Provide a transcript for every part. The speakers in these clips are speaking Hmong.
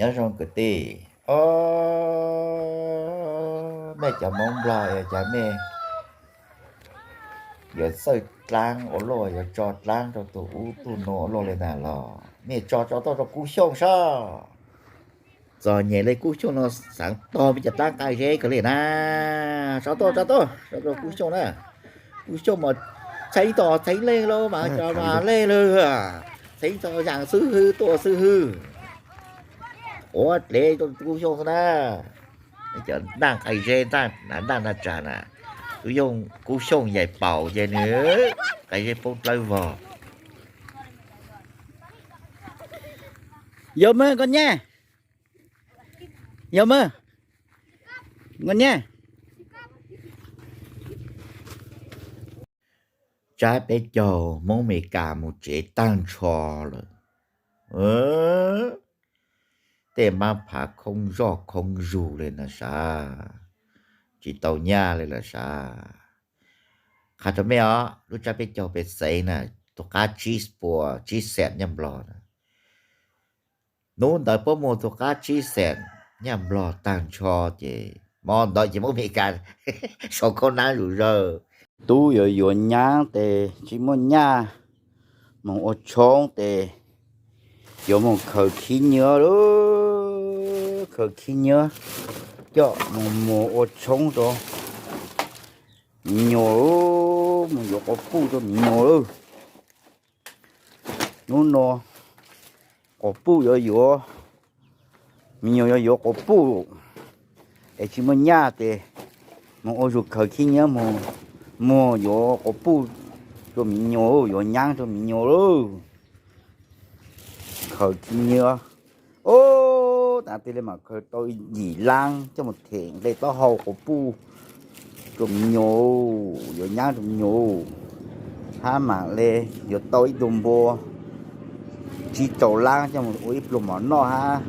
Nyob zoo kwv tij, o, mej cov Hmoob Nplog es cas mej yuav txawj dlaab ua luaj, yuav tso dlaab rau tug ub tug nuav ua luaj le na los? Mej tso tso tuaj rau Kub Xyooj sab. Txom nyem le, Kub Xyooj no xaav tog mej cov dlaab qai zeb kawg le na. Tso tuaj, tso tuaj, tso rau Kub Xyooj na. Kub Xyooj mas txheeb tog txheeb leej lawm mas, tso mas leej lawm, txheeb tog yaam xwb hwb, tuaj xwb hwb. Quav dlev rau Kub Xyooj xwb na. Cov ntaaj qai zeb, ntaaj ntaaj ntaaj tsag na, Kub Xyooj, Kub Xyooj yaim paum ces nwg qai zeb poob dlawb vog. Yog mas koj nyab, yog mas koj nyab. Tsab peb caug Hmoob Amelikas mus tsev taag nrho lawm. Tej mab phav khoob zoj khoob zug le na sav, tsis tau nyaj le lawm sav. Qha rau mej os, lub tsab peb caug peb xeev na, tus qab tsib puas tsib xees nyaj Nplog na. Hnub ntawd puab muag tus qab tsib xees nyaj Nplog taag nrho ces hmo ntawd ces Hmoob Amelikas sau khauj naab zuj zawg. Tub yuav yuav nyaab tes tsis muaj nyaj, moog ua tshoob tes yuav moog khaws khib nyiab lawm, khaws khib nyiab coj moog muag ua tshoob rau miv nyuas, moog yuav quas puj rau miv nyuas lawm. Hnub no quas puj yuav yuav, miv nyuas yuav yuav quas puj, es tsis muaj nyaj tes moog ua zug khaws khib nyiab moog muag yuav quas puj rau miv nyuas, yuav nyaab rau miv nyuas lawm. Khaws khib nyiab, ub, taag tes le maam khaws tau yim laab coj moog them nqe taub hau quas puj rua miv nyuas, yuav nyaab rua miv nyuas, hab maam le yuav tau ib tug npua tsib rau laab coj moog ua ib pluag mov noj hab.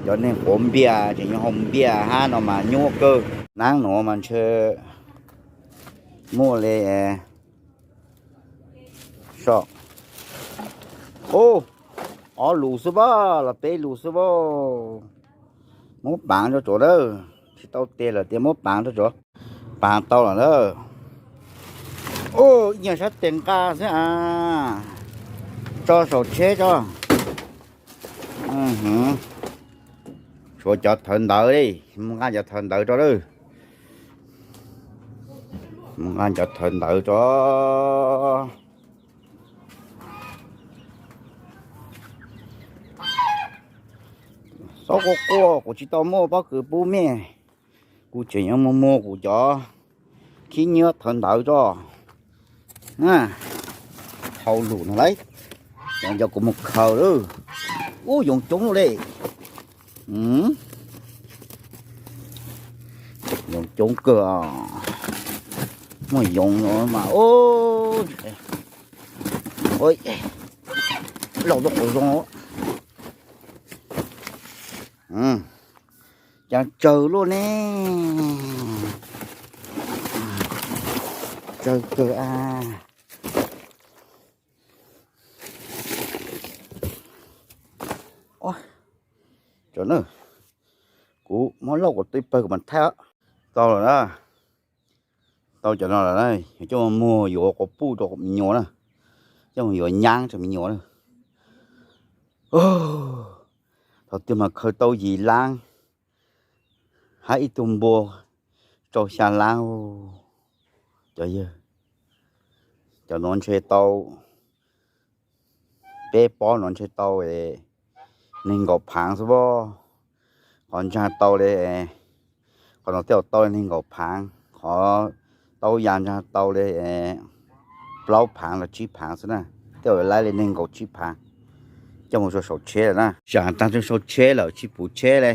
Cov neeg quav npias tseem yuav haus npias hab no mas nyuaj kawg. Naab nuav mas ntshe muaj le so, ub, ob lus xwb pab los peb lus xwb pab. Muab paav rua tsuav lawm, tsis tau tes lawm tias muab paav rua tsuav. Paav tau lawm na. Ub, ib nyuag sab tes nqaj xwb a. Tso saum tsheb tso. Tshuav cov thawv ntawv li, mus nqaa cov thawv ntawv tso lawm. Mus nqaa cov thawv ntawv tso. Xob quaj quaj, kuv tsis tau muaj pob kws pub mej, kuv tseem yuav mus muag kuv cov khib nyiab thawv ntawv tso. Hauj lwm no lauj, cov kuv mus khaws lawm. Ub, yoov coob lawm le. Yoov coob kawg, muaj yoov mas, lauj, tuaj quav zoo. Cas tsawg luaj ne. Tsawg kawg a. Kuv muab lauj kuv tub pawg kuv mam thaij. Tau lawm na. Tau cov no lawm na, coj mus muag yuav quas puj rau miv nyuas na, coj mus yuav nyaab rau miv nyuas na. Thaum twg mas khaws tau yim laab, hab ib tug npua rau xya laab. Cov yawg, cov nuav ntshe tau, peb pob nuav ntshe tau neeg nkaum phaav xwb pob. Qhov ntsaag tau le, qhov nuav tej zaum tau neeg nkaum phaav, qhov taub ya ntsaag tau le plaub phaav los tsib phaav xwb na. Tej zaum laiv le neeg nkaum tsib phaav. Coj mus rua saum tsheb lawm na, saam taag rua saum tsheb lawm tsis puv tsheb le.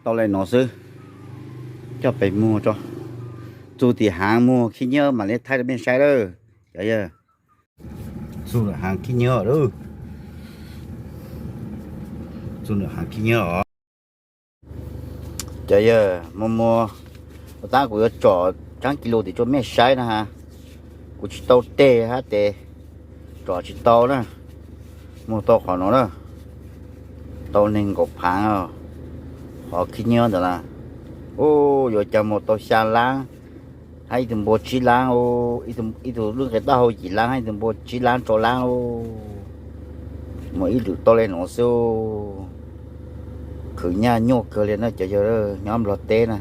Tau le nuav xwb, coj pes muag tso. Txug tim haav muag khib nyiab mam le thaij rua mej saib lawm. Cov yawg, txug ntawm haav khib nyiab lawm. Txug ntawm haav khib nyiab os. Cov yawg, muag muag, tab kuv yuav tsom tsaav kis lus tim rua mej saib na ha. Kuv tsis tau teg hab tes tsom tsis tau na. Muag tau qhov nuav na. Tau nees nkaum phaav, qhov khib nyiab ntawd na, ub, yuav coj mus tau xya laab, hab ib tug npua tsib laab, ib tug lub nqe taub hau yim laab, hab ib tug npua tsib laab rau laab, mus ib lwm tau le nuav xwb. Khwv nyaj nyuaj kawg le na cov yawg nyob Nplog teb na.